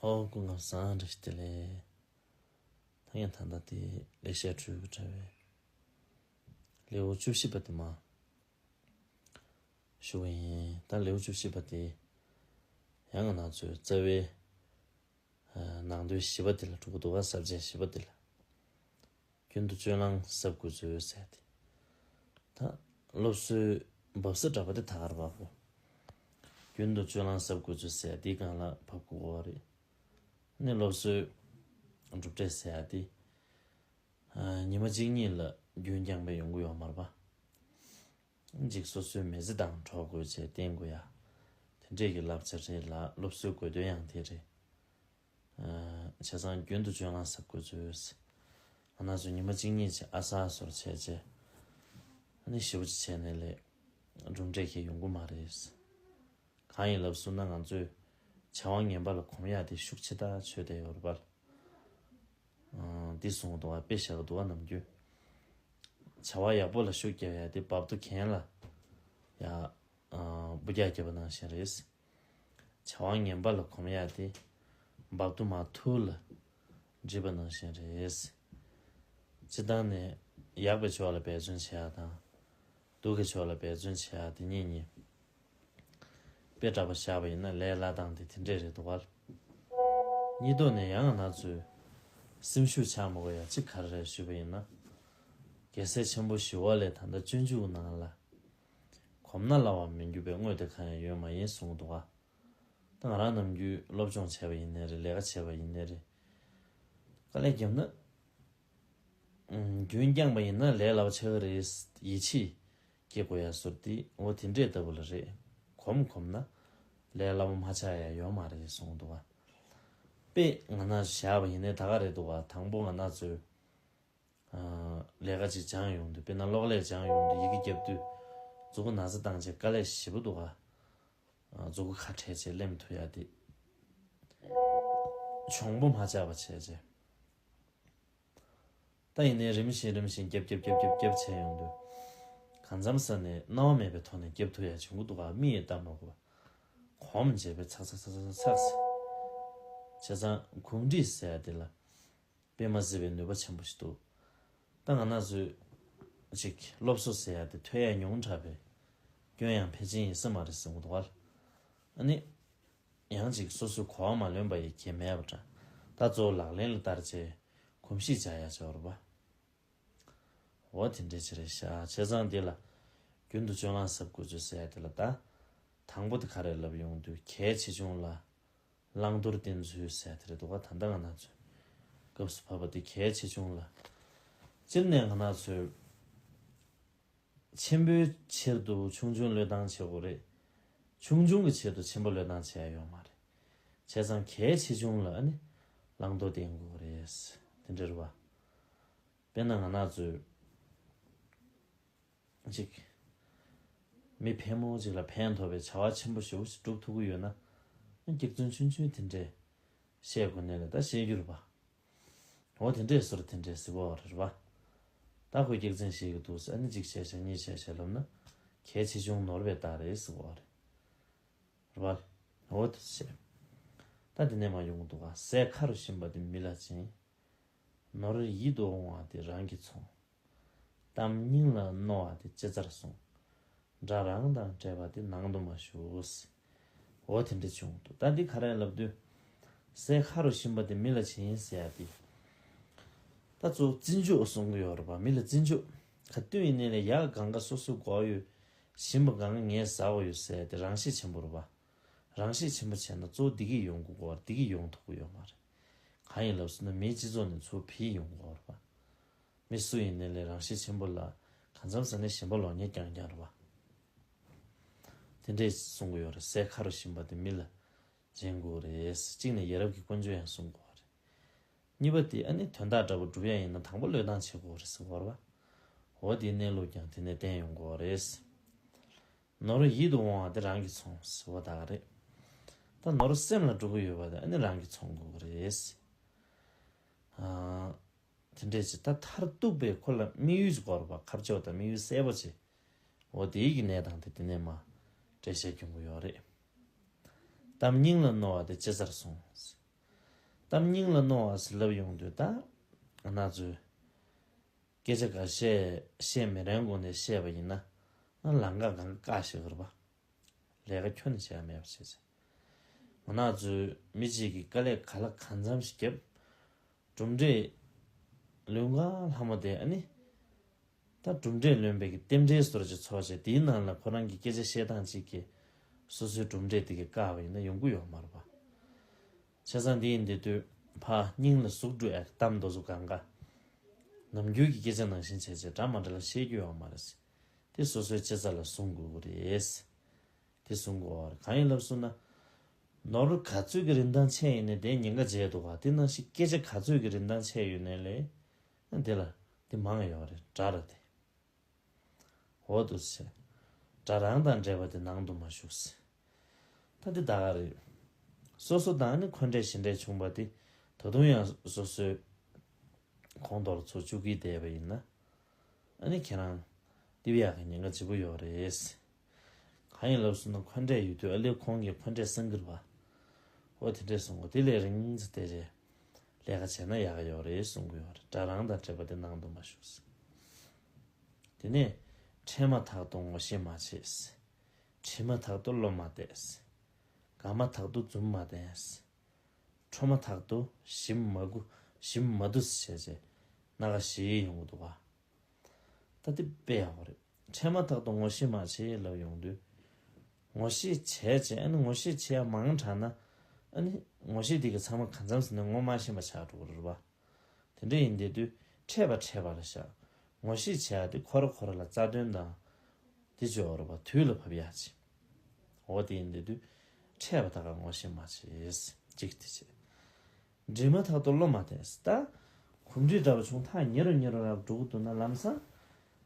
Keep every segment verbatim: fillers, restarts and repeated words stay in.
ཨོ་སྐུ་ཁམས་བཟང་། བཀྲ་ཤིས་བདེ་ལེགས། ད་ངས་ད་ལྟ་དེ་ལེགས་བཤད་སྤྲུལ་སྐུ་དྲ་བའི་ལེའུ་བཅུ་བཞི་པ་དེ་མར་ཞུ་གི་ཡིན། ད་ལེའུ་བཅུ་བཞི་པ་དེ་ཡང་ང་རང་ཚོའི་རྩ་བའི་ནང་དོན་བཞི་པ་དེ་ལ་གྲུབ་ཀྱི་འདུག་ག་ས་བཅད་བཞི་པ་དེ་ལ། རྒྱུན་དུ་སྤྱོད་ལམ་ཟབ་དགོས་ཚུལ་ཟེར་ཏེ། ད་སློབ་གསོའི་འབབ་ས་འདྲ་པོ་དེ་ད་གར་བབ་གོ། རྒྱུན་དུ་སྤྱོད་ལམ་ཟབ་དགོས་ཚུལ་ཟེར་དེའི་སྒང་ལ་བབ་དགོས་གོ་རེད། ནི་སློབ་གསོའི་གྲུབ་འབྲས་ཟེར་ཡ་དེ། ཉི་མ་གཅིག་གཉིས་ལ་རྒྱུན་བསྐྱངས་པས་ཡོང་གི་ཡོད་མ་རེད་པ། འཇིག་སོ་སོའི་མི་ཚེ་དང་གྲོགས་དགོས་ཚེ་བསྟེན་དགོས་ཡ། དེ་འདྲས་ཀྱི་བསླབ་བྱ་རེད་ལ་སློབ་གསོའི་དགོས་དོན་ཡང་དེ་རེད། བྱས་ཙང་རྒྱུན་དུ་སྤྱོད་ལམ་ཟབ་དགོས་ཚུལ། ང་རང་ཚོ་ཉི་མ་གཅིག་གཉིས་བྱས་ཨ་གསར་བཟོ་བྱས་བྱས། ཨ་ནི་ཞེ་པོ་ཅིག་བྱས་ནས་ལས་གྲུབ་འབྲས་ཁྱེར་ཡོང་གི་མ་རེད། གང་ཡིན་ལབ་སོང་ན་ང་ཚོས་བྱ་བ་ངན་པ་ལ་གོམས་ཡ་དེ་ཤུགས་ཆེ་ཐག་ཆོད་བསྡད་ཡོད་རེད་པ། འདི་གསུངས་འདུག་བ། དཔེ་བཞག་འདུག་བ་ནམ་རྒྱུན། བྱ་བ་ཡག་པོ་ལ་ཤུགས་རྒྱབ་ཡ་དེ་བབ་ཏུ་གན་ལ་ཡ་འབུ་རྒྱག་རྒྱབ་པ་ནང་བཞིན་རེད། བྱ་བ་ངན་པ་ལ་གོམས་ཡ་དེ་འབབ་ཏུ་མ་ཐུག་ལ་འགྲིབ་པ་ནང་བཞིན་རེད། སྤྱིར་བཏང་ནས་ཡག་པའི་ཕྱོགས་ལ་འབད་བརྩོན་བྱེད་ཡ་དང་། སྡུག་གི་ཕྱོགས་ལ་འབད་བརྩོན་བྱེད་ཡ་དེ་གཉིས་གཉིས། དཔེ་འདྲ་པོ་བཞག་པ་ཡིན་ན་ལས་སླ་སྟངས་དེ་དེ་འདྲས་རེད་འདུག་ག། གཉིས་ཐོག་ནས་ཡང་ང་ཚོས་སེམས་ཤུགས་ཆག་མ་དགོས་ཡ་གཅིག་ག་རེ་རེད་ཞུས་པ་ཡིན་ན། རྒྱལ་སྲས་ཆེན་པོ་ཞི་བ་ལྷས་ད་ལྟ་སྤྱོད་འཇུག་ནང་ལ། གོམས་ན་སླ་བར་མི་འགྱུར་བའི་དངོས་དེ་གང་ཡང་ཡོད་མ་ཡིན་གསུངས་འདུག་ག། ད་ང་རང་ནམ་རྒྱུན་སློབ་སྦྱོང་བྱས་པ་ཡིན་ནའི་རེད། ལས་ཀ་བྱས་པ་ཡིན་ནའི་རེད། དཀའ་ལས་བརྒྱབ་ན། རྒྱུན་བསྐྱངས་པ་ཡིན་ན་ལས་སླ་པོ་ཆགས་ཀྱི་རེད། ཡིད་ཆེས་སྐྱེ་དགོས་ཡ་ཟུར་དེ་འོ་དེ་འདྲས་ལྟ་བུ་ལ་རེད། གོམས་གོམས་ན་ལས་སླ་པོ་མ་ཆགས་ཡ་ཡོད་མ་རེད་གསུངས་འདུག་ག། དཔེ་ང་ན་བཞག་པ་ཡིན་ནའི་ད་ག་རེད་འདུག་ག། དང་པོ་ང་ན་ཚོས་ལས་ཀ་ཅིག་སྦྱང་ཡོང་དུས། དཔེར་ན་གློག་ཀླད་སྦྱང་ཡོང་དུས་ཡི་གེ་རྒྱབ་དུས་མཛུ་གུ་ན་ཚ་བཏང་བྱས་དཀའ་ལས་ཞེ་པོ་འདུག་ག། མཛུ་གུ་ཁ་བྲལ་བྱས་ལེན་ཐུབ་ཡ་དེ་གྱོང་པོ་མ་ཆགས་པ་བྱས་བྱས། ད་ཡིན་ནའི་རིམ་བཞིན་རིམ་བཞིན་རྒྱབ་རྒྱབ་རྒྱབ་རྒྱབ་རྒྱབ་བྱས་ཡོང་དུས། གང་འཚམ་ས་ནས་སྣང་བ་མེད་པའི་ཐོག་ནས་རྒྱབ་ཐུབ་ཡ་བྱུང་གི་འདུག་ག། མིག་ཡིས་ལྟ་མ་དགོས་པ། གོམས་བྱས་པས་ཚག་ཚག་ཚག་ཚག་ཚག་ཚག་བྱས་ཙང་གུང་སྒྲིག་ཟེར་ཡ་དེ་ལ་དཔེ་མ་སྲིད་པའི་ནུས་པ་ཆེན་པོ་ཞིག་འདུག། ད་ང་རང་ཚོས་ཅིག་སློབ་གསོ་ཟེར་ཡ་དེ་ཐོས་ཡ་ཉུང་དྲགས་པས་སྐྱོན་ཡང་ཕལ་ཆེར་ཡིན་ས་མ་རེད་གསུངས་འདུག་ག། ཨ་ནི། ཡང་ཅིག་སོ་སོའི་གོ་བ་མ་ལོན་པ་ཡི་གེ་མེད་པ་འདྲ། ད་གཙོ་བོ་ལག་ལེན་ལ་བསྟར་བྱས་གོམས་གཤིས་འཇགས་ཡ་བྱ་བ་རེད་པ། འོ་དེ་འདྲས་ཅིག་རེད་ཤག། བྱས་ཙང་འདི་ལ་རྒྱུན་དུ་སྤྱོད་ལམ་ཟབ་དགོས་ཚུལ་ཟེར་ཡ་དེ་ལ་ད། དང་པོ་དེ་ག་རེ་ལབ་ཡོང་དུས་གལ་ཆེ་ཆུང་ལ་བླང་དོར་བསྟེན་ཚུལ་ཟེར་ཡ་དེ་རེད་འདུག་ག། ད་ལྟ་ང་རང་ཚོའི་སྐབས་སུ་བབས་པ་དེ་གལ་ཆེ་ཆུང་ལ། སྤྱིར་ནས་ང་རང་ཚོའི་ཆེན་པོའི་ཕྱིར་དུ་ཆུང་ཆུང་བློས་བཏང་བྱེད་དགོས་རེད། ཆུང་ཆུང་གི་ཆེད་དུ་ཆེན་པོ་བློས་བཏང་བྱེད་ཡ་ཡོད་མ་རེད། བྱས་ཙང་གལ་ཆེ་ཆུང་ལ་ཨ་ནི་བླང་དོར་བསྟེན་དགོས་རེད། དེ་འདྲ་རེད་བ། དཔེར་ན་ང་རང་ཚོས་ཅིག་མི་ཕལ་མོ་ཅིག་ལ་ཕན་ཐོགས་པའི་བྱ་བ་ཆེན་པོ་ཞེ་པོ་ཞིག་སྒྲུབ་ཐུབ་ཀྱི་ཡོད་ན། ཨ་ནི་སྐྱག་རྫུན་ཆུང་ཆུང་དེ་འདྲས་བཤད་དགོས་ནས་ལ་ད་བཤད་རྒྱུ་རེད་པ། འོ་དེ་འདྲས་སོར་དེ་འདྲས་ཟེར་བ་རེད་པ། ད་ཁོས་སྐྱག་རྫུན་བཤད་ཀྱི་འདུག་ཟེར་ཨ་ནི་གཅིག་བཤད་བྱས་གཉིས་བཤད་བྱས་ལབ་ན། གལ་ཆེ་ཆུང་ནོར་བའི་རྟགས་རེད་ཟེར་བ་རེད། རེད་པ། འོ་དེ་བཤད། ད་དེ་ནས་མ་ཡོང་གི་འདུག་ག། ཟས་ཁ་རུ་ཞིམ་པ་དེ་མི་ལ་བྱིན། ནོར་ཡིད་དུ་འོང་བ་དེ་རང་གིས་ཚོང་། གཏམ་སྙིང་ལ་རྣོ་བ་དེ་ཅི་ལྟར་གསུང་། དགྲ་རང་དང་བྲལ་བ་དེ་ནང་དུ་མ་ཞུགས། འོ་དེ་འདྲ་བྱུང་འདུག། ད་འདི་ག་རེ་ལབ་དུས། ཟས་ཁ་རུ་ཞིམ་པ་དེ་མི་ལ་བྱིན་ཟེར་ཡ་དེ། ད་གཙོ་བོ་བརྩི་འཇོག་གསུང་གི་ཡོད་རེད་པ། མི་ལ་བརྩི་འཇོག། ག་དུས་ཡིན་ནའི་ལས་ཡག་གང་ག་སོ་སོའི་མགོ་ཡོད། ཞིམ་པ་གང་ག་ངས་ཟ་དགོས་ཡོད་ཟེར་ཡ་དེ་རང་ཤེད་ཆེན་པོ་རེད་པ། རང་ཤེད་ཆེན་པོ་བྱས་ན་གཙོ་བོ་བདེ་སྐྱིད་ཡོང་དགོས་ཀྱི་ཡོད་རེད། བདེ་སྐྱིད་ཡོང་ཐུབ་ཀྱི་ཡོད་མ་རེད། གང་ཡིན་ལབ་སོང་ན་མིའི་སྤྱི་ཚོགས་ནས་ཚུར་བུད་ཡོང་གི་ཡོད་རེད་པ། མི་སུ་ཡིན་ནའི་ལས་རང་ཤེད་ཆེན་པོ་ལ་གང་འཚམ་ཟ་ནས་ཞིམ་པ་ལོག་ཉེས་རྐྱང་རྐྱང་རེད་པ། དེ་འདྲས་གསུང་གི་ཡོད་རེད། ཟས་ཁ་རུ་ཞིམ་པ་དེ་མི་ལ་སྦྱིན་དགོས་རེད། གཅིག་ནས་ཡ་རབས་ཀྱི་ཀུན་སྤྱོད་ཡང་སྲུང་དགོས་རེད། གཉིས་པ་དེ་ཨ་ནི་དོན་དག་འདྲ་པོ་སྒྲུབ་ཡ་ཡིན་ན་དང་པོ་བློས་བཏང་བྱེད་དགོས་རེད་ཟེར་བ་རེད་པ། འོ་དེའི་གནས་ལུགས་ཀྱང་དེ་ནས་བསྟན་ཡོང་དགོས་རེད། ནོར་ཡིད་དུ་འོང་བ་དེ་རང་གིས་ཚོང་ཟེར་བ་ད་ག་རེད། ད་ནོར་སེམས་ལ་འགྲོ་གི་ཡོད་པ་དེ་ཨ་ནི་རང་གིས་ཚོང་དགོས་ཀྱི་རེད། ཨ། དེ་འདྲས་ཅིག་ད་མཐར་གཏུགས་པའི་ཁོ་ལ་དམིགས་ཡུལ་ཅིག་དགོས་རེད་པ། ཁ་ཕྱོགས་དང་དམིགས་ཡུལ་གསལ་པོ་ཅིག། འོ་དེའི་གི་གནས་སྟངས་དེ་དེ་ནས་མར་འགྲེལ་བཤད་སྐྱོན་གྱི་ཡོད་རེད། གཏམ་སྙིང་ལ་རྣོ་བ་དེ་ཅི་ལྟར་གསུང་། གཏམ་སྙིང་ལ་རྣོ་བ་ཟེར་ལབ་ཡོང་དུས་ད་ང་ཚོས་སྐད་ཆ་འགའ་བཤད་བཤད་མི་རན་སྒོ་ནས་བཤད་པ་ཡིན་ན་ཨ་ལམ་ཁ་གང་བཀག་ཞིག་རེད་པ། ལས་ཀ་ཁྱོན་ནས་བྱས་མེད་པ་བྱས་ཚེ། ང་ཚོས་མི་གཅིག་གིས་དཀའ་ལས་ག་ལ་གང་འཚམ་ཞིག་བརྒྱབ། གྲུབ་འབྲས་ལུས་ངག་ལྷ་མོ་དེ་ཨ་ནི། ད་གྲུབ་འབྲས་ལོན་པའི་གི་རྟེན་འབྲེལ་སོར་གྱི་ཚོགས་བྱས་དེའི་ནང་ལ་ཁོ་རང་གི་སྐད་ཆ་བཤད་སྟངས་གཅིག་གིས་སོ་སོའི་གྲུབ་འབྲས་དེ་གི་བཀག་པ་ཡིན་ན་ཡོང་གི་ཡོད་མ་རེད་པ། བྱས་ཙང་འདི་ཡིན་དེ་དུས་ཕ་སྙིང་ལ་ཟུག་འགྲོ་ཡ་གཏམ་དོ་ཚོ་གང་ག་ནམ་རྒྱུན་གྱི་སྐད་ཆ་ནང་བཞིན་བྱས་བྱས་འདྲ་མ་འདྲ་ལ་བཤད་རྒྱུ་ཡོད་མ་རེད། དེ་སོ་སོའི་ཅི་ཙམ་ལ་བཟུང་དགོས་ཀྱི་རེད། དེ་བཟུང་དགོས་པ་རེད། གང་ཡིན་ལབ་སོང་ན། ནོར་ག་ཚོད་ཀྱི་རིན་ཐང་ཆེ་ཡིན་ནའི་དེ་ཉེན་ཁ་འཇལ་འདུག་ག་དེ་ནང་བཞིན་སྐད་ཆ་ག་ཚོད་ཀྱི་རིན་ཐང་ཆེ་ཡོད་ནའི་ལས། དེ་ལ་དེ་མང་ཡོད་རེད་དགྲ་ར་དེ། འོ་འདུག་སེ། དགྲ་རང་དང་འབྲེལ་བ་དེ་ནང་དུ་མ་ཞུགས་སེ། ད་དེ་ད་ག་རེད། སོ་སོ་དང་ནི་འཁོན་འདྲེས་ཞི་འདྲེས་བྱུང་བ་དེ་ད་དུང་ཡང་སོ་སོའི་ཁོང་དོར་ཚོ་བཅུག་གིས་བསྡད་པ་ཡིན་ན། ཨ་ནི་ཁྱེད་རང་དེ་བས་ཡག་གི་ཉེན་ཁ་ལྗིད་པོ་ཡོད་རེད། གང་ཡིན་ལབ་སོང་ན་འཁོན་འདྲེས་ཡོད་དུས་ཨ་ལས་ཁོང་གིས་འཁོན་འདྲེས་སང་གིར་བ། ཨོ་དེ་འདྲས་གསུང་གོ་དེ་ལས་རིང་ཙི་དེ་རེད། ལས་ཀ་བྱས་ན་ཡག་ག་ཡོད་རེད་གསུང་གི་ཡོད་རེད། དགྲ་རང་དང་འབྲེལ་བ་དེ་ནང་དུ་མ་ཞུགས། དེ་ནས་འཕྲད་མ་ཐག་ཏུ་ངོ་ཤེས་མ་བྱེད། དྲི་མ་ཐག་ཏུ་བློ་མ་གཏད། དགའ་མ་ཐག་ཏུ་འཛུམ་མ་བསྟན། ཁྲོ་མ་ཐག་ཏུ་ཞིམ་མ་དགུ་ཞིམ་མ་དུ་ཟེར་བྱས་རྣ་ཁ་ཞེས་ཡོང་གི་འདུག་ག་ད་དེ་དཔེ་ཡག་པོ་རེད། འཕྲད་མ་ཐག་ཏུ་ངོ་ཤེས་མ་བྱེད་ལབ་ཡོང་དུས། ངོ་ཤེས་བྱས་བྱས་ཨ་ནི་ངོ་ཤེས་བྱེད་ཡ་མང་དྲགས་ན། ཨ་ནི་ངོ་ཤེས་དེ་གི་ཚང་མ་གང་འཚམ་ཟིན་ནས་ངོ་མ་ཤེས་པ་ཆགས་འགྲོ་གི་རེད་པ། དེ་འདྲ་ཡིན་དེ་དུས་འཕྲད་པ་འཕྲད་པ་ལ་བཞག་ངོ་ཤེས་བྱེད་ཡ་དེ་ཁོ་ར་ཁོ་ར་ལ་རྩ་དོན་དང་། དེ་བརྗོད་འོ་རེད་པ་དུས་ལ་བབ་ཡ་ཅིག་འོ་དེ་ཡིན་དེ་དུས་འཕྲད་པ་ད་ག་ངོ་ཤེས་མ་བྱེད། གཅིག་དེ་བྱེད། དྲི་མ་ཐག་ཏུ་བློ་མ་གཏད་ད། གོམས་འདྲིས་འདྲ་བ་བྱུང་ཐག་ཉེ་རུ་ཉེ་རུ་རབ་འགྲོ་གི་འདུག་ན་ལམ་སང་།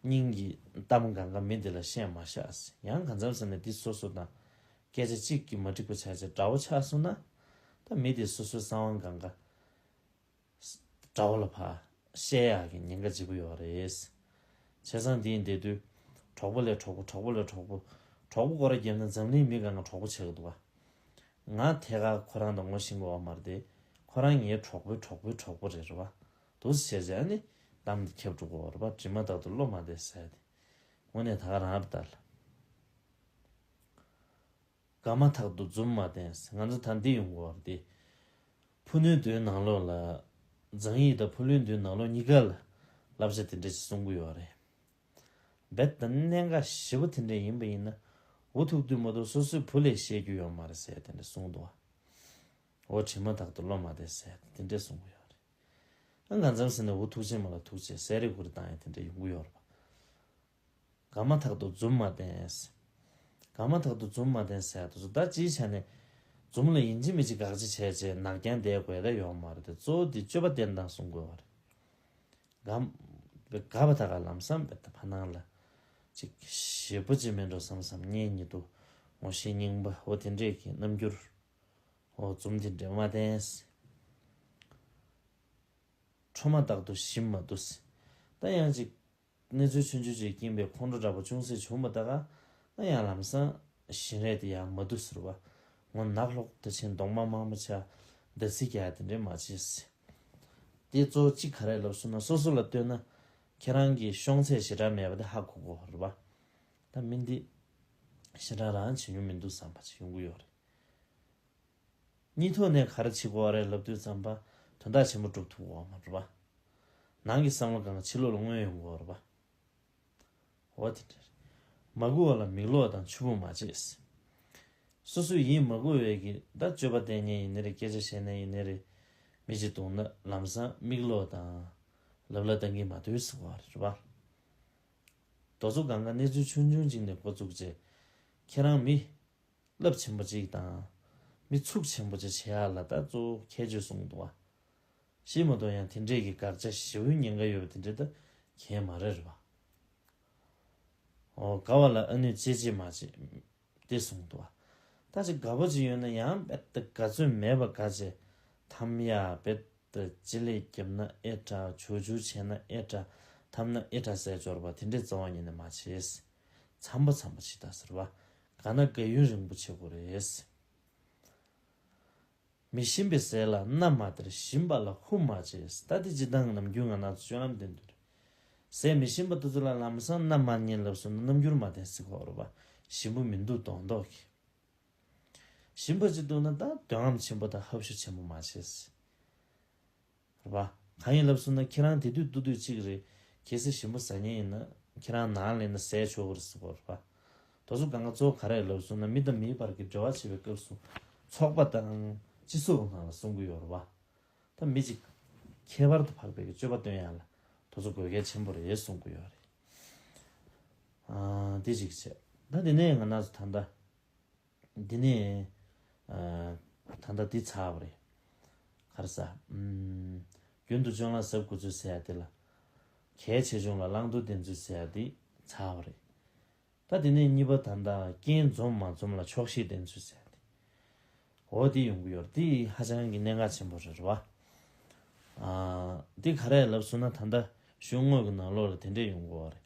སྙིང་གི་གཏམ་གང་ག་མི་འདི་ལ་བཤད་མ་བཞག་ཡང་གང་འཚམ་ཟེར་ནས་འདི་སོ་སོ་དང་། སྐད་ཆ་གཅིག་གིས་མ་འགྲིག་པ་ཆགས་ཚེ་དགྲ་བོ་ཆགས་སོང་ན། ད་མི་དེ་སོ་སོའི་གསང་བ་གང་ག་དགྲ་བོ་ལ་ཕར་བཤད་ཡག་གི་ཉེན་ཁ་ལྗིད་པོ་ཡོད་རེད། བྱས་ཙང་འདི་ཡིན་དེ་དུས། གྲོགས་པོ་ལས་གྲོགས་པོ་གྲོགས་པོ་ལས་གྲོགས་པོ། གྲོགས་པོ་སྐོར་ར་བརྒྱབ་ན་འཛམ་གླིང་མི་གང་ག་གྲོགས་པོ་བྱེད་ཀྱི་འདུག་ག་ང་ཐད་ཀར་ཁོ་རང་དང་ངོ་ཤེས་དགོས་པ་མ་རེད་དེ། ཁོ་རང་ངའི་གྲོགས་པོའི་གྲོགས་པོའི་གྲོགས་པོ་རེད་རེད་པ། འདུག་སེ་བྱས་ཙང་ནི་གཏམ་འདི་ཁྱབ་འགྲོ་གི་ཡོད་རེད་པ། དྲི་མ་ཐག་ཏུ་བློ་མ་གཏད་ཟེར་ཏེ། དངོས་གནས་ད་ག་རང་རེད་ད་ལ། དགའ་མ་ཐག་ཏུ་འཛུམ་མ་བསྟན་ཟེར་ང་ཚོ་ད་འདི་ཡོང་གི་ཡོད་རེད་དེ། ཕུ་ནུའི་མདོའི་ནང་ལོགས་ལ། མཛངས་ཡིག་དང་ཕུ་ལུའི་མདོའི་ནང་ལོགས་གཉིས་ཀ་ལ་བསླབ་བྱ་དེ་འདྲ་ཞིག་གསུང་གི་ཡོད་རེད། རྦད་དེ་གནད་འགག་ཞེ་པོ་དེ་འདྲ་ཡིན་པ་ཡིན་ན། འུ་ཐུག་དུས་མ་གཏོགས་སོ་སོའི་བུ་ལས་བཤད་རྒྱུ་ཡོད་མ་རེད་ཟེར་དེ་འདྲ་གསུངས་འདུག་བ། འོ་དྲི་མ་ཐག་ཏུ་བློ་མ་གཏད་ཟེར་དེ་འདྲ་གསུང་གི་ཡོད་རེད། ཨ་གང་འཚམ་ཟེར་ན་འུ་ཐུག་ཆེན་མོ་ལ་ཐུག་ཆེ་ཟེར་རེ་གུ་རེ་བཏང་ཡ་དེ་འདྲ་ཡོང་གི་ཡོད་རེད་པ། དགའ་མ་ཐག་ཏུ་འཛུམ་མ་བསྟན། དགའ་མ་ཐག་ཏུ་འཛུམ་མ་བསྟན་ཟེར་དུས་སུ་ད་ཅིའི་ཆ་ནས་འཛུམ་ལ་ཡིན་གཅིག་མིན་གཅིག་དགག་བྱ་བྱས་བྱས་ནག་རྐྱང་བསྡད་དགོས་ད་ཡོད་མ་རེད་དེ། གཙོ་བོ་དེ་སྤྱོད་པ་བསྟེན་སྟངས་གསུང་དགོས་པ་རེད། དགའ་དགའ་བ་ད་ག་ལམ་སང་བས་ད་ཕ་ནང་ལ་ཅིག་ཞེ་པོ་ཅིག་མེད་འགྲོ་བསམ་བསམ་གཉེན་ཉེ་དུ་ངོ་ཤེས་རྙིང་པ་འོ་དེ་འདྲས་ཀྱི་རྣམ་འགྱུར་འོ་འཛུམ་དེ་འདྲས་མ་བསྟན། ཁྲོ་མ་རྟག་ཏུ་ཞིམ་མ་འདུག་ཟེར། ད་ཡང་ཅིག་གནས་ཚུལ་ཆུང་ཆུང་ཅིག་རྐྱེན་པས་ཁོང་ཁྲོ་འདྲ་པོ་ཅུང་ཟད་བྱུང་བ་ད་ག་ན་ཡང་ལམ་སང་བཞིན་རས་དེ་ཡང་མ་འདུག་ཟེར་བ། ངོ་ནག་ལྷོག་ཏུ་ཕྱིན་གདོང་མ་དམར་མོ་ཆགས་འདར་སིག་རྒྱག་དེ་འདྲས་མ་བྱེད་ཟེར། དེ་གཙོ་བོ་གཅིག་ག་རེ་ལབ་སོང་ན་སོ་སོ་ལ་ལྟོས་ན་ཁྱེད་རང་གི་ཤོང་ཚད་ཞེ་དྲག་མེད་པ་དེ་ཧ་གོ་གོ་རེད་པ། ད་མི་འདི་ཞེ་དྲག་རང་བྱེད་མྱོང་མི་འདུག་བསམ་པ་ཅིག་ཡོང་གི་ཡོད་རེད། གཉིས་ཐོག་ནས་ག་རེ་བྱེད་དགོས་རེད་ལབ་དུས་ཙམ་པ་དོན་དག་ཆེན་པོ་སྒྲུབ་ཐུབ་དགོས་མ་རེད་པ། ནང་གི་བསམ་བློ་གང་ཕྱི་ལོགས་ལ་མངོན་ཡོང་དགོས་རེད་པ། འོ་དེ་འདྲ་རེད། མ་སྒུག་པ་ལ་མིག་ལོག་དང་ཆུ་བུར་མ་བྱེད། སོ་སོའི་ཡིད་མ་སྒུག་པའི་གི་ད་སྤྱོད་པ་བསྟེན་མཁན་ཡིན་ནའི་རེད། སྐད་ཆ་བཤད་མཁན་ཡིན་ནའི་རེད། མི་གཅིག་འདུག་ན་ལམ་སང་མིག་ལོག་དང་ལབ་ལ་བཏང་གིན་མ་སྡོད་ཟེར་བ་རེད་པ། དོ་ཚོ་གང་ག་གནས་ཚུལ་ཆུང་ཆུང་ཅིག་ནས་འགོ་བཙུགས་རྗེས་ཁྱེད་རང་མི་རླབས་ཆེན་པོ་ཅིག་དང་། མི་ཚུགས་ཆེན་པོ་ཅིག་བྱེད་ཡག་ལ་ད་གཙོ་བོ་ཁྱད་ཆོས་གསུངས་འདུག་བ། ཤེས་མ་གཏོགས་ཡང་དེ་འདྲས་ཀྱི་དགག་བྱ་ཞེ་པོའི་ཉེན་ཁ་ཡོད་པ་དེ་འདྲས་ད་གང་ཡང་མ་རེད་རེད་བ། ཨོ་དགའ་བ་ལ་ཨ་ནུས་གཅེས་གཅེས་མ་བྱེད། དེ་གསུངས་འདུག་བ། ད་ཅིག་དགའ་པོ་ཅིག་ཡོད་ན་ཡང་རྦད་དེ་དགའ་ཚོད་མེད་པ་དགའ་བྱས་འཐམ་ཡག་རྦད། ད་ཅི་ལས་བརྒྱབ་ན་ཨེ་དྲག་ཇོ་ཇོ་བྱས་ན་ཨེ་དྲག་འཐམ་ན་ཨེ་དྲག་ཟེར་སྦྱོར་བ་དེ་འདྲས་རྩ་བ་ཉིད་ནས་མ་བྱེད། འཚམ་པ་འཚམ་པ་བྱེད་ད་ཟེར་བ། དགའ་ན་དགའ་ཡུན་རིང་པོ་བྱེད་དགོས་རེད། མི་ཞིམ་པའི་ཟས་ལ་མནའ་མ་སྟེར། ཞིམ་པ་ལ་ཧུ་མ་བྱེད། ད་དེ་སྤྱིར་བཏང་ནམ་རྒྱུན་ང་རང་ཚོ་སྤྱོད་ལམ་དེ་འདུག་ཟས་མི་ཞིམ་པ་དེ་ཚོ་ལ་ལམ་སང་མནའ་མ་ཉན་ལབ་སོང་ན་རྣམ་འགྱུར་མ་བསྟན་ཟེར་གོ་རེད་པ། ཞིམ་པོ་མི་འདུག་མདོག་མདོག་གི། ཞིམ་པ་ཅིག་འདུག་ན་ད་འདོད་རྔམ་ཆེན་པོ་དང་ཧབ་ཤུགས་ཆེན་པོ་མ་བྱེད་ཟེར། རེད་པ། གང་ཡིན་ལབ་སོང་ན་ཁྱེད་རང་དེ་དུས་དུས་དུས་གཅིག་རེད། གལ་སྲིད་ཞིམ་པོ་ཟ་མཁན་ཡིན་ན་ཁྱེད་རང་ནང་ལ་ཡིན་ན་ཟས་ཆོག་གི་རེད་ཟེར་གོ་རེད་པ། དེ་ཚོ་གང་ག་གཙོ་བོ་ག་རེ་ལབ་སོང་ན་མི་དང་མིའི་བར་གྱི་འབྲེལ་བ་བྱེད་པའི་སྐབས་སུ་ཚོགས་པ་དང་སྤྱི་ཚོགས་ནང་ལ་གསུང་གི་ཡོད་རེད་པ། ད་མི་གཅིག་ཁྱད་པར་དུ་འཕགས་པའི་སྤྱོད་པ་སྟོན་ཡག་ལ་དེ་ཚོ་དགོས་གལ་ཆེན་པོ་རེད་གསུང་གི་ཡོད་རེད། ཨ། འདི་གཅིག་བྱས། ད་འདི་ནས་ང་རང་ཚོ་ད་ལྟ། འདི་ནས། ཨ། ད་ལྟ་འདི་ཚར་བ་རེད། ག་རེ་ཟ། ཨམ། རྒྱུན་དུ་སྤྱོད་ལམ་ཟབ་དགོས་ཚུལ་ཟེར་ཡ་དེ་ལ། གལ་ཆེ་ཆུང་ལ་བླང་དོར་བསྟེན་ཚུལ་ཟེར་ཡ་དེ་ཚར་བ་རེད། ད་དེ་ནས་གཉིས་པ་ད་ལྟ་རྐྱེན་འཛོམས་མ་འཛོམས་ལ་ཆོག་ཤེས་བསྟེན་ཚུལ་ཟེར་ཡ་དེ། འོ་དེ་ཡོང་གི་ཡོད་རེད། དེ་ཧ་ཅང་གི་གནད་འགག་ཆེན་པོ་རེད་རེད་བ། ཨ། འདི་ག་རེ་ལབ་སོང་ན་ད་ལྟ་གཞུང་དངོས་ཀྱི་ནང་ལོགས་ལ་དེ་འདྲས་ཡོང་གི་ཡོད་རེད།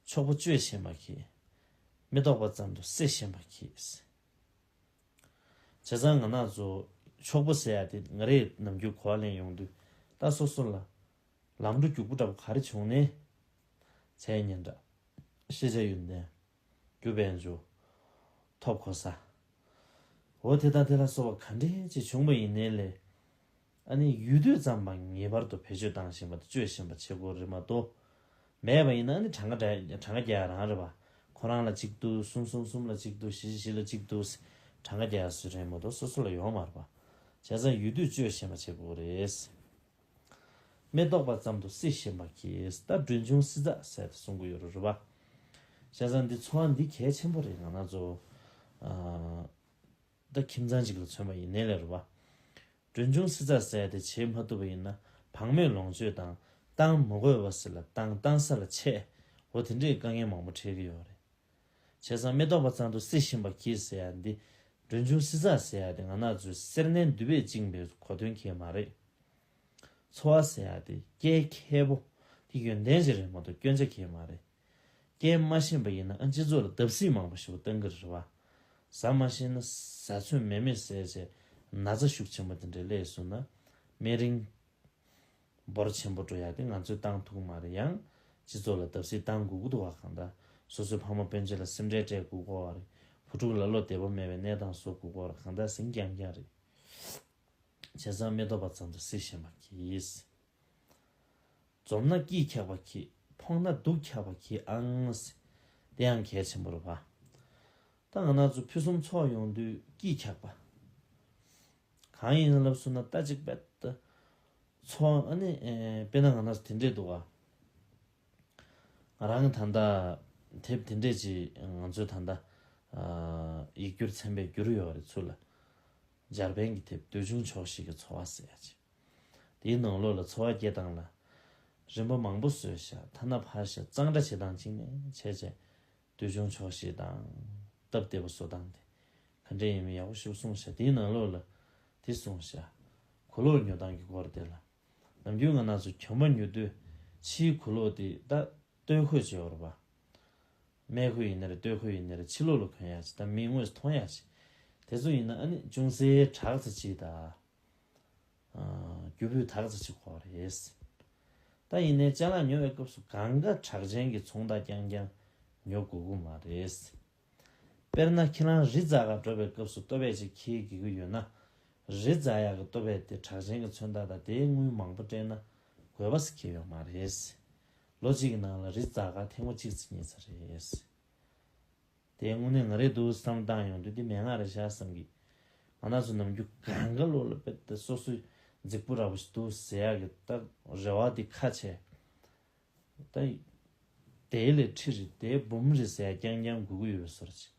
ཕྱུག་པོ་སྤྱོད་ཤེས་པ་གྱིས། མི་ལྡོག་པ་ཙམ་དུ་སྲེད་ཤེས་པ་གྱིས། བྱས་ཙང་ང་རང་ཚོ་ཕྱུག་པོ་ཟེར་ཡ་དེ་ང་རས་ནམ་རྒྱུན་གོ་བ་ལེན་ཡོང་དུས་ད་སོ་སོ་ལ་ལམ་འགྲོ་རྒྱུག་པོ་འདྲ་པོ་ག་རེ་བྱུང་ནས། མཚན་སྙན་གྲགས། ཤེས་བྱ་ཡོན་ཏན། རྒྱུ་དཔལ་འབྱོར། ཐོབ་གོ་ས། འོ་དེ་དང་དེ་ལ་སོགས་པ་ག་འདྲས་ཅིག་བྱུང་བ་ཡིན་ནའི་ལས། ཨ་ནི་ཡོད་དུས་ཙམ་པ་ངེས་པར་དུ་བེད་སྤྱོད་བཏང་བཞིན་པ་དང་སྤྱོད་བཞིན་པ་བྱེད་དགོས་རེད་མ་གཏོགས། མེད་པ་ཡིན་ན་ཨ་ནི་གྲངས་ཀ་འདྲ་གྲངས་ཀ་རྒྱག་ཡ་རང་རེད་པ། ཁོ་རང་ལ་གཅིག་འདུག་གསུམ་གསུམ་གསུམ་ལ་གཅིག་འདུག་བཞི་བཞི་བཞི་ལ་གཅིག་འདུག་གྲངས་ཀ་རྒྱག་ཡ་སུ་རེད་མ་གཏོགས་སོ་སོ་ལ་ཡོད་མ་རེད་པ། བྱས་ཙང་ཡོད་དུས་སྤྱོད་བཞིན་པ་བྱེད་དགོས་རེད། མི་ལྡོག་པ་ཙམ་དུ་སྲེད་ཤེས་པ་གྱིས། ད་གྲོན་ཆུང་སྲིད་རྩ་ཟེར་ཏེ་གསུང་གི་ཡོད་རེད་རེད་པ། བྱས་ཙང་འདི་འཚོ་བ་འདི་གལ་ཆེན་པོ་རེད་ང་རང་ཚོ། ཨ། ད་ཁྱིམ་ཚང་གཅིག་ལ་མཚོན་པ་ཡིན་ནའི་ལས་རེད་པ། གྲོན་ཆུང་སྲིད་རྩ་ཟེར་ཏེ་བྱེད་མ་ཐུབ་པ་ཡིན་ན་བག་མེད་ལོངས་སྤྱོད་དང་བཏང་མི་དགོས་པ་ཟེར་ལ་བཏང་བཏང་ས་ལ་ཆད། འོ་དེ་འདྲའི་དཀའ་ངལ་མང་པོ་འཕྲད་ཀྱི་ཡོད་རེད། བྱས་ཙང་མི་ལྡོག་པ་ཙམ་དུ་སྲེད་ཤེས་པ་གྱིས་ཟེར་ཡ་འདི། གྲོན་ཆུང་སྲིད་རྩ་ཟེར་ཡ་འདི་ང་རང་ཚོའི་སེར་སྣའི་མདུད་པས་བཅིངས་པའི་གོ་དོན་གྱིས་མ་རེད། འཚོ་བ་ཟེར་ཡ་དེ་རྐྱེན་ཁེ་པོ་དེ་ཡོན་ཏན་ཅིག་རེད་མ་གཏོགས་སྐྱོན་ཆ་གང་ཡང་མ་རེད། རྐྱེན་མ་ཤེས་པ་ཡིན་ན་ཨ་སྤྱི་ཚོགས་ལ་བརྡབ་གསིག་མང་པོ་ཞིག་གཏོང་གི་རེད་བ། ཟ་མ་ཤེས་ན་ཟ་ཚོད་མེད་མེད་ཟས་བྱས་ན་ཚ་ཤུགས་ཆེན་པོ་དེ་འདྲ་སླེབས་སོང་ན་སྨན་རིན་འབོར་ཆེན་པོ་འགྲོ་ཡ་དེ་ང་ཚོས་བཏང་ཐུབ་ཀྱི་མ་རེད། ཡང་སྤྱི་ཚོགས་ལ་བརྡབ་གསིག་བཏང་དགོས་ཀྱི་འདུག་བ། གང་ལྟར་སོ་སོའི་ཕ་མ་སྤུན་མཆེད་ལ་སེམས་ཁྲལ་སྤྲད་དགོས་ཀྱི་ཡོད་རེད། བུ་ཕྲུག་ལ་བློ་བདེ་པོ་མེད་པའི་གནས་སྟངས་བཟོ་དགོས་ཀྱི་ཡོད་རེད། གང་ལྟར་ཟིང་རྐྱང་རྐྱང་རེད། བྱས་ཙང་མི་ལྡོག་པ་ཙམ་དུ་སྲེད་ཤེས་པ་གྱིས། འཛོམས་ན་སྐྱིད་ཁྱག་པ་གྱིས། ཕོངས་ན་སྡུག་ཁྱག་པ་གྱིས་ཨང་། དེ་ཡང་གལ་ཆེན་པོ་རེད་པ། ད་ང་རང་ཚོ་ཕུན་སུམ་ཚོགས་ཡོང་དུས་སྐྱིད་ཁྱག་པ། གང་ཡིན་ལབ་སོང་ན་ད་ཅིག་དཔེ་ད། འཚོ་བ་ཨ་ནི་ཨེ། དཔེར་ན་ང་རང་ཚོ་དེ་འདྲས་འདུག་ག་ང་རང་གི་ད་ལྟ་དེབ་དེ་འདྲས་ཅིག་ང་ཚོས་ད་ལྟ་ཨ། ཡིག་སྒྱུར་ཚན་པས་བསྒྱུར་ཡོད་རེད་ཚུར་ལ། འཇར་པན་གྱི་དེབ་འདོད་ཆུང་ཆོག་ཤེས་ཀྱི་འཚོ་བ་ཟེར་ཡ་ཅིག་དེའི་ནང་ལོགས་ལ་འཚོ་བ་སྐྱེལ་སྟངས་ལ། རིམ་པ་མང་པོ་བཟོས་ཤག་ཐ་ན་ཕར་ཞག་གཙང་སྦྲ་བྱེད་སྟངས་གཅིག་ནས་བྱས་བྱས། འདོད་ཆུང་ཆོག་ཤེས་དང་། སྟབས་བདེ་པོ་བཟོ་སྟངས་དེ། ག་འདྲས་ཡིན་མིན་ཡག་པོ་ཞིག་གསུངས་ཤག་དེའི་ནང་ལོགས་ལ། དེ་གསུངས་ཤག་གོས་ལོག་ཉོ་སྟངས་ཀྱི་སྐོར་དེ་ལ། ནམ་རྒྱུན་ང་རང་ཚོ་གྱོན་པ་ཉོ་དུས་ཕྱིའི་གོས་ལོག་དེ་ད་སྟོད་གོས་ཅིག་ཡོད་རེད་པ། སྨད་གོས་ཡིན་ན་རེད། སྟོད་གོས་ཡིན་ན་རེད། ཕྱི་ལོགས་ལ་གོན་ཡག་ཅིག་དང་མིག་དངོས་སུ་མཐོང་ཡག་ཅིག་དེ་ཚོ་ཡིན་ན་ཨ་ནི་ཅུང་ཟད་དྲག་ཙམ་ཅིག་དང་། རྒྱུ་སྤུས་དག་ཙམ་ཅིག་དགོས་རེད། ད་ཡིན་ནའི་ཅ་ལག་ཉོ་བའི་སྐབས་སུ་གང་ག་གྲགས་ཅན་གྱི་ཚོང་རྟགས་རྐྱང་རྐྱང་ཉོ་དགོས་ཀྱི་མ་རེད། དཔེར་ན་ཁྱེད་རང་རི་འཛེག་ག་འགྲོ་བའི་སྐབས་སུ་ལྟོ་ཕད་ཅིག་འཁྱེར་དགོས་ཀྱི་ཡོད་ན། རི་འཛེག་ཡག་གི་ལྟོ་ཕད་དེ་གྲགས་ཅན་གྱི་མཚོན་རྟགས་དང་དེའི་དངུལ་མང་པོ་སྤྲད་ན་དགོས་པ་ཟེར་གྱི་ཡོད་མ་རེད། ལོ་གཅིག་གི་ནང་ལ་རི་འཛེག་ག་ཐེངས་མ་གཅིག་ཙམ་གཉིས་ཙམ་རེད། དེ་དངོས་གནས་ང་རེད་འདུག་བསམ་བློ་བཏང་ཡོང་དུས་དེ་མན་ངག་རེད་ཤག་བསམ་གི། ང་རང་ཚོ་ནམ་རྒྱུན་གང་ག་ལོ་ལ་དཔེ་དེ་སོ་སོའི་རྫིག་པོ་འདྲ་པོ་ཞིག་འདུག་ཟེར་ཡག་གི་ད་རེ་བ་དེ་ཁ་ཕྱེ། ད་དེའི་ལས་ཁྲི་རེད། དེའི་འབུམ་རེད་ཟེར་ཡག་རྐྱང་རྐྱང་དགོས་ཀྱི་ཡོད་པའི་བཟོ་འདྲ་ཅིག་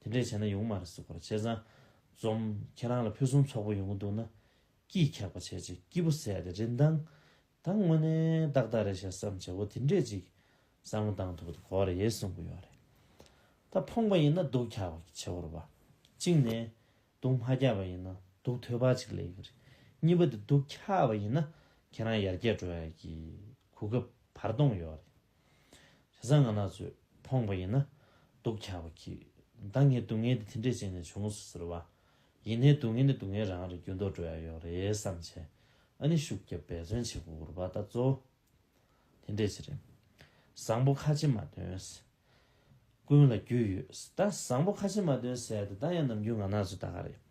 དེ་འདྲས་བྱས་ན་ཡོང་མ་རེད་ཟེར་གོ་རེད། བྱས་ཙང་། འཛོམས་ཁྱེད་རང་ལ་ཕུན་སུམ་ཚོགས་པོ་ཡོང་གི་འདུག་ན། སྐྱིད་ཁྱག་པ་བྱས་ཅིག་སྐྱིད་པོ་ཟེར་ཡ་དེ་རིན་ཐང་། ད་དངོས་གནས་ཏག་ཏག་རེད་ཤག་བསམ་བྱས་འོ་དེ་འདྲས་ཅིག་བསམ་བློ་བཏང་ཐུབ་པ་དེ་གོ་བ་རེད་གསུང་གི་ཡོད་རེད། ད་ཕོངས་པ་ཡིན་ན་སྡུག་ཁྱག་པ་བྱེད་དགོས་རེད་པ། གཅིག་ནས་སྡུག་མ་ཁྱག་པ་ཡིན་ན་སྡུག་ཐོལ་པ་ཅིག་སླེབས་ཀྱི་རེད། གཉིས་པ་དེ་སྡུག་ཁྱག་པ་ཡིན་ན་ཁྱེད་རང་ཡར་རྒྱས་འགྲོ་ཡ་གི་གོ་སྐབས་བར་སྟོང་ཡོད་རེད། བྱས་ཙང་ང་རང་ཚོས་ཕོངས་པ་ཡིན་ན་སྡུག་ཁྱག་པ་གི། ད་ངའི་སྡུག་བསྔལ་དེ་དེ་འདྲས་བྱས་ནས་བྱུང་སོང་ཟེར་བ། ཡིན་ནའི་སྡུག་བསྔལ་ནི་སྡུག་བསྔལ་རང་རེད། འགྱུར་ལྡོག་འགྲོ་ཡ་ཡོད་རེད་བསམ་བྱས། ཨ་ནི་ཤུགས་རྒྱབ་འབད་བརྩོན་བྱེད་དགོས་རེད་པ། ད་གཙོ་བོ་དེ་འདྲས་ཅིག་རེད། བཟང་པོ་ཁ་ཕྱེ་མ་འདོན། ཀུན་ལ་རྒྱུས་ཡོད། ད་བཟང་པོ་ཁ་ཕྱེ་མ་འདོན་ཟེར་ཡ་དེ་ད་ཡང་ནམ་རྒྱུན་ང་རང་ཚོ་ད་ག་རེད།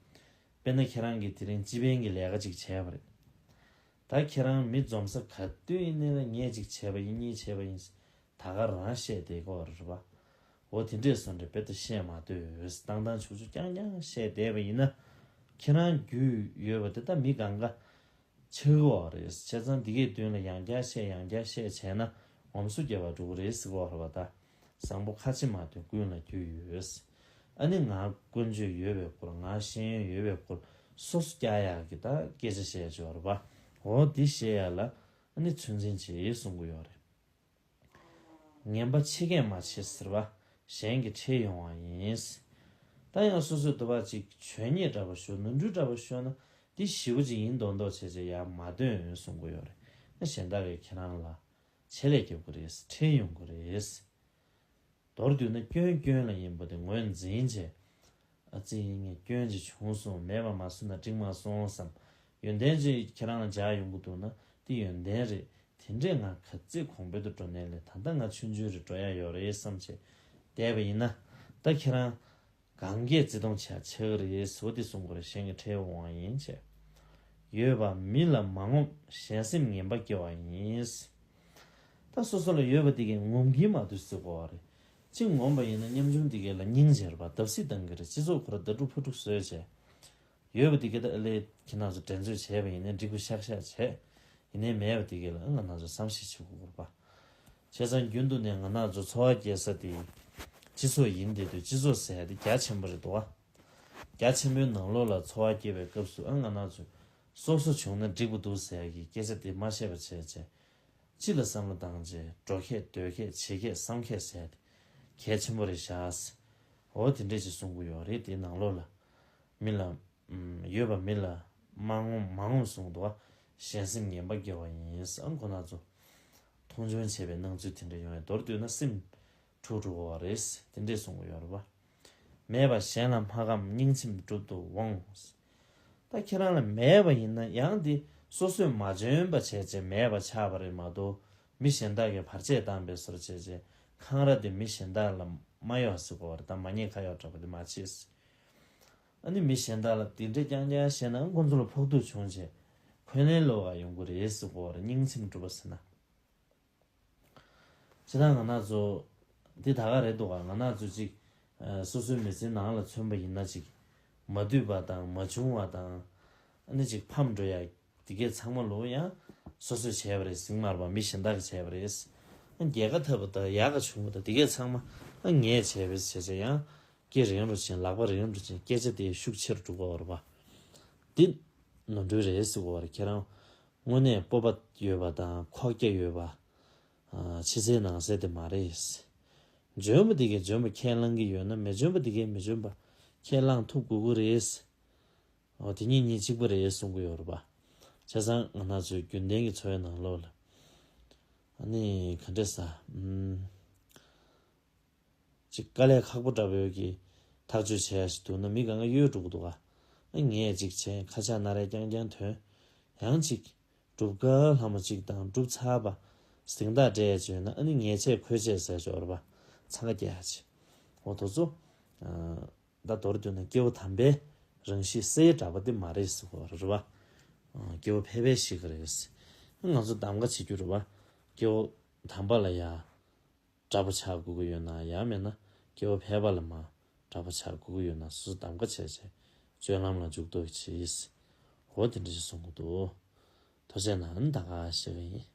དཔེར་ན་ཁྱེད་རང་གིས་དེ་རིང་སྤྱི་ཕན་གྱི་ལས་ཀ་ཅིག་བྱས་པ་རེད། ད་ཁྱེད་རང་མི་འཛོམས་ས་ག་དུས་ཡིན་ནའི་ལ་ངས་ཅིག་བྱས་པ་ཡིན། གཉིས་བྱས་པ་ཡིན། ད་ག་རང་བཤད་བསྡད་ཀྱི་ཡོད་རེད་པ། འོ་དེ་འདྲས་སོང་རེད། དཔེ་ད་བཤད་མ་སྡོད། བཏང་བཏང་ཆུག་ཆུག་རྐྱང་རྐྱང་བཤད་བསྡད་པ་ཡིན་ན། ཁྱེད་རང་རྒྱུས་ཡོད་པ་དེ་ད་མི་གང་ག་ཆགས་ཀྱི་ཡོད་རེད། བྱས་ཙང་འདི་གའི་མདུན་ལ་ཡང་བསྐྱར་བཤད། ཡང་བསྐྱར་བཤད་བྱས་ན་ངོམ་སོ་བརྒྱབ་པ་འགྲོ་གི་རེད་ཟེར་གྱི་ཡོད་རེད་པ། ད་བཟང་པོ་ཁ་ཕྱེ་མ་འདོན། ཀུན་ལ་རྒྱུས་ཡོད། ཨ་ནི་ང་ཀུན་སྤྱོད་ཡོད་པའི་སྐོར། ང་ཤེས་ཡོན་ཡོད་པའི་སྐོར། སོ་སོ་སྐྱག་ཡག་གི་ད་སྐད་ཆ་བཤད་ཡ་ཅིག་ཡོད་རེད་པ། འོ་འདི་བཤད་ཡ་ལ་ཨ་ནི་ཚོད་འཛིན་བྱེད་གསུང་གི་ཡོད་རེད། ངན་པ་ཕྱི་སྐད་མ་བྱེད་ཟེར་བ། གཞན་གྱིས་ཁྲེལ་ཡོང་བ་ཡིན། ད་ཡང་སོ་སོའི་འདོད་པ་ཅིག་ཆོས་ཉིད་འདྲ་པོ་ཞུ། ནོར་འཁྲུལ་འདྲ་པོ་ཤོད་ན་འདི་ཞེ་པོ་ཅིག་ཡིན་མདོག་མདོག་བྱས་བྱས་ཡར་མ་འདོན་གསུང་གི་ཡོད་རེད། ཨ་གཞན་དག་གིས་ཁྱེད་རང་ལ་ཆེད་ལས་རྒྱབ་ཀྱི་རེད། ཁྲེལ་ཡོང་གི་རེད། མདོར་བསྡུས་ན་སྐྱོན་སྐྱོན་ལ་ཡིན་པ་དེ་ངོས་འཛིན་བྱས། ཨ་ཙི་ཡིན། ངས་སྐྱོན་ཅིག་བྱུང་སོང་། མེད་པ་མ་བཟོས་ན་འགྲིག་མ་སོང་བསམ། ཡོན་ཏན་ཅིག་ཁྱེད་རང་ལ་འཇགས་ཡོང་གི་འདུག་ན་དེ་ཡོན་ཏན་རེད། དེ་འདྲས་ང་ག་ཚོད་གོང་འཕེལ་དུ་འགྲོ་ནའི་ལས་ད་ལྟ་ང་ཆུང་ཆུང་རེད། འགྲོ་ཡ་ཡོད་རེད་བསམ་བྱས་བསྡད་པ་ཡིན་ན། ད་ཁྱེད་རང་གང་གས་བརྩི་མཐོང་བྱེད་ཆགས་རེད་ཟེར་བ་དེ་གསུང་གི་རེད། གཞན་གྱིས་ཁྲེལ་འོང་བ་ཡིན་བྱས། ཡོད་པ་མི་ལ་མ་ངོམས། གཞན་སེམས་ངན་པ་སྐྱེ་བ་ཡིན། ད་སོ་སོ་ལ་ཡོད་པ་དེ་གས་ངོམས་ཀྱིན་མ་འདུག་ཟེར་གོ་བ་རེད། གཅིག་ངོམས་པ་ཡིན་ན་ཉམ་ཆུང་དེ་གས་ལ་སྙིང་རྗེ་རེད་པ། བརྡབ་གསིག་བཏང་གི་རེད། སྤྱི་ཚོགས་ཁོ་ར་ཟླ་དཀྲུག་ཕོ་དཀྲུག་བཟོས་བྱས། ཡོད་པ་དེ་གས་ད་ཨ་ལས་ཁྱེད་རང་ཚོ་འགྲན་རྩོད་བྱས་པ་ཡིན་ནའི་འགྲིག་པོ་ཤག་ཤག་བྱས། ཡིན་ནའི་མེད་པ་དེ་གས་ལ་ང་རང་ཚོ་བསམ་ཤེས་བྱེད་དགོས་རེད་པ། བྱས་ཙང་རྒྱུན་དུ་ནས་ང་རང་ཚོ་འཚོ་བ་སྐྱེལ་ས་དེ་སྤྱི་ཚོགས་ཡིན་བསྡད་དུས། སྤྱི་ཚོགས་ཟེར་ཡ་དེ་རྒྱ་ཆེན་པོ་རེད་འདུག་བ། རྒྱ་ཆེན་པོའི་ནང་ལོགས་ལ་འཚོ་བ་སྐྱེལ་བའི་སྐབས་སུ། ཨ་ང་རང་ཚོ་སོ་སོ་བྱུང་ན་འགྲིག་པོ་འདུག་ཟེར་ཡ་གི་སྐད་ཆ་དེ་མ་བཤད་པ་བྱས་བྱས། སྤྱི་ལ་བསམ་བློ་བཏང་བྱས། འགྲོ་སྐད་སྡོད་སྐད་བྱེད་སྐད་བསམ་སྐད་ཟེར་ཡ་དེ་གལ་ཆེན་པོ་རེད་ཤག་འོ་དེ་འདྲས་ཅིག་གསུང་གི་ཡོད་རེད། དེའི་ནང་ལོགས་ལ་མི་ལ་ཡོད་པ་མི་ལ་མ་ངོམས། མ་ངོམས་གསུངས་འདུག་བ། གཞན་སེམས་ངན་པ་སྐྱེ་བ་ཡིན། ཨ་ཁོ་ན་ཚོ་མཐོང་ཆུང་བྱེད་པའི་སྣང་ཚུལ་དེ་འདྲ་ཡོང་ཡ། མདོར་བསྡུས་ན་སེམས་འཁྲུག་འགྲོ་གི་རེད། དེ་འདྲས་གསུང་གི་ཡོད་རེད་བ། མེད་པ་གཞན་ལ་མ་ཁོམ། སྙིང་ཚིམ་གྲུབ་ཏུ་འོང་། ད་ཁྱེད་རང་ལ་མེད་པ་ཡིན་ན་ཡང་དེ་སོ་སོས་མ་འཇོན་པ་བྱས་བྱས་མེད་པ་ཆགས་པ་རེད་མ་གཏོགས། མི་གཞན་དག་གིས་བར་ཆད་བཏང་པའི་བཟོ་འདྲ་བྱས་བྱས་འཁང་ར་དེ་མི་གཞན་དག་ལ་མ་གཡོགས་ཟེར་གོ་བ་རེད། ད་མ་ཉེས་ཁ་གཡོགས་འདྲ་པོ་དེ་མ་བྱེད། ཨ་ནི་མི་གཞན་དག་ལ་དེ་འདྲས་རྐྱང་རྐྱང་བཤད་ན་ཁོང་ཚོ་ལ་ཕོག་ཐུག་བྱུང་བྱས་འཁོན་ལན་སློག་ག་ཡོང་གི་རེད་ཟེར་གོ་བ་རེད། སྙིང་ཚིམ་གྲུབ་པ་ཟེར་ན། སྤྱིར་བཏང་ང་རང་ཚོ་འདི་ད་ག་རེད་འདུག་ག་ང་རང་ཚོ་ཅིག་ཨ་སོ་སོའི་མི་ཚེའི་ནང་ལ་མཚོན་པ་ཡིན་ན། ཅིག་མ་འདུས་པ་དང་མ་བྱུང་བ་དང་། ཨ་ནི་ཅིག་ཕམ་འགྲོ་ཡ་དེ་གས་ཚང་མ་ལོ་ཡང་སོ་སོས་བྱས་པ་རེད་ཟེར་གྱི་མ་རེད་པ། མི་གཞན་དག་གིས་བྱས་པ་རེད། ཨ་རྒྱལ་ཁ་ཐོབ་པ་དང་ཡག་ག་བྱུང་བ་དང་དེ་གས་ཚང་མ་ཨ་ངས་བྱས་པ་རེད་ཟེར་བྱས་ཡང་སྐེ་རིང་རུ་ཕྱིན། ལག་པ་རིང་རུ་ཕྱིན། སྐད་ཆ་དེ་ཤུགས་ཆེ་རུ་འགྲོ་གི་ཡོད་རེད་པ། འདི་ནོར་འཁྲུལ་རེད་ཟེར་གོ་བ་རེད། ཁྱེད་རང་དངོས་གནས་སྤོབས་པ་ཡོད་པ་དང་ཁོག་རྒྱ་ཡོད་པ། ཨ་ཕྱི་གསལ་ནང་གསལ་དེ་མ་རེད། འཇོན་པ་དེ་གས་འཇོན་པ་ཁས་བླངས་ཀྱི་ཡོད་ན། མི་འཇོན་པ་དེ་གས་མི་འཇོན་པ་ཁས་བླངས་ཐུབ་དགོས་ཀྱི་རེད། འོ་དེ་གཉིས་གཉིས་གཅིག་པ་རེད་གསུང་གི་ཡོད་རེད་པ། བྱས་ཙང་ང་རང་ཚོའི་རྒྱུན་ལྡན་གྱི་འཚོ་བའི་ནང་ལོགས་ལ་ཨ་ནི་ག་འདྲས་ཟེར། ཨུམ། ཅིག་དཀའ་ལས་ཁག་པོ་འདྲ་པོ་ཡོད་ཀྱི་ཐག་གཅོད་བྱེད་ཡ་ཞིག་འདུག་ན་མི་གང་ག་གཡོལ་འགྲོ་གི་འདུག་ག་ཨ་ངས་ཅིག་བྱས་ཁ་ཆག་སྣ་རལ་རྐྱང་རྐྱང་ཐོན། ཡང་ཅིག་སྒྲུབ་སྐར་ལྷག་མ་ཅིག་དང་སྒྲུབ་ཚར་བ། གཟེངས་རྟགས་སྤྲད་ཡ་ཅིག་ཡོད་ན་ཨ་ནི་ངས་ཆད་ཁོས་ཆད་ཟེར་ཡ་ཅིག་ཡོད་རེད་པ། འཚང་ཁ་རྒྱག་ཡ་ཅིག་འོ་དེ་ཚོ། ཨ་ད་མདོར་བསྡུས་ན་སྐྱེ་བོ་དམ་པའི་རང་གཤིས་གསལ་འདྲ་པོ་དེ་མ་རེད་ཟེར་གོ་རེད་པ། ཨ་སྐྱེ་བོ་ཕལ་པའི་གཤིས་ཀ་རེད། ང་ཚོ་གདམ་ག་བྱེད་རྒྱུ་རེད་པ། སྐྱེ་བོ་དམ་པ་ལ་ཡ། དྲག་པོ་ཆགས་དགོས་ཀྱི་ཡོད་ན། ཡང་མིན་ན་སྐྱེ་བོ་ཕལ་པ་ལ་མར་དྲག་པོ་ཆགས་དགོས་ཀྱི་ཡོད་ན། སོ་སོ་གདམ་ག་བྱས་བྱས་སྤྱོད་ལམ་ལ་འཇུག་ལྡོག་གི་བྱེད། འོ་དེ་འདྲ་ཞིག་གསུང་གི་འདུག་ཐུགས་རྗེ་གནང་། ད་ག་བཤད་པ་ཡིན།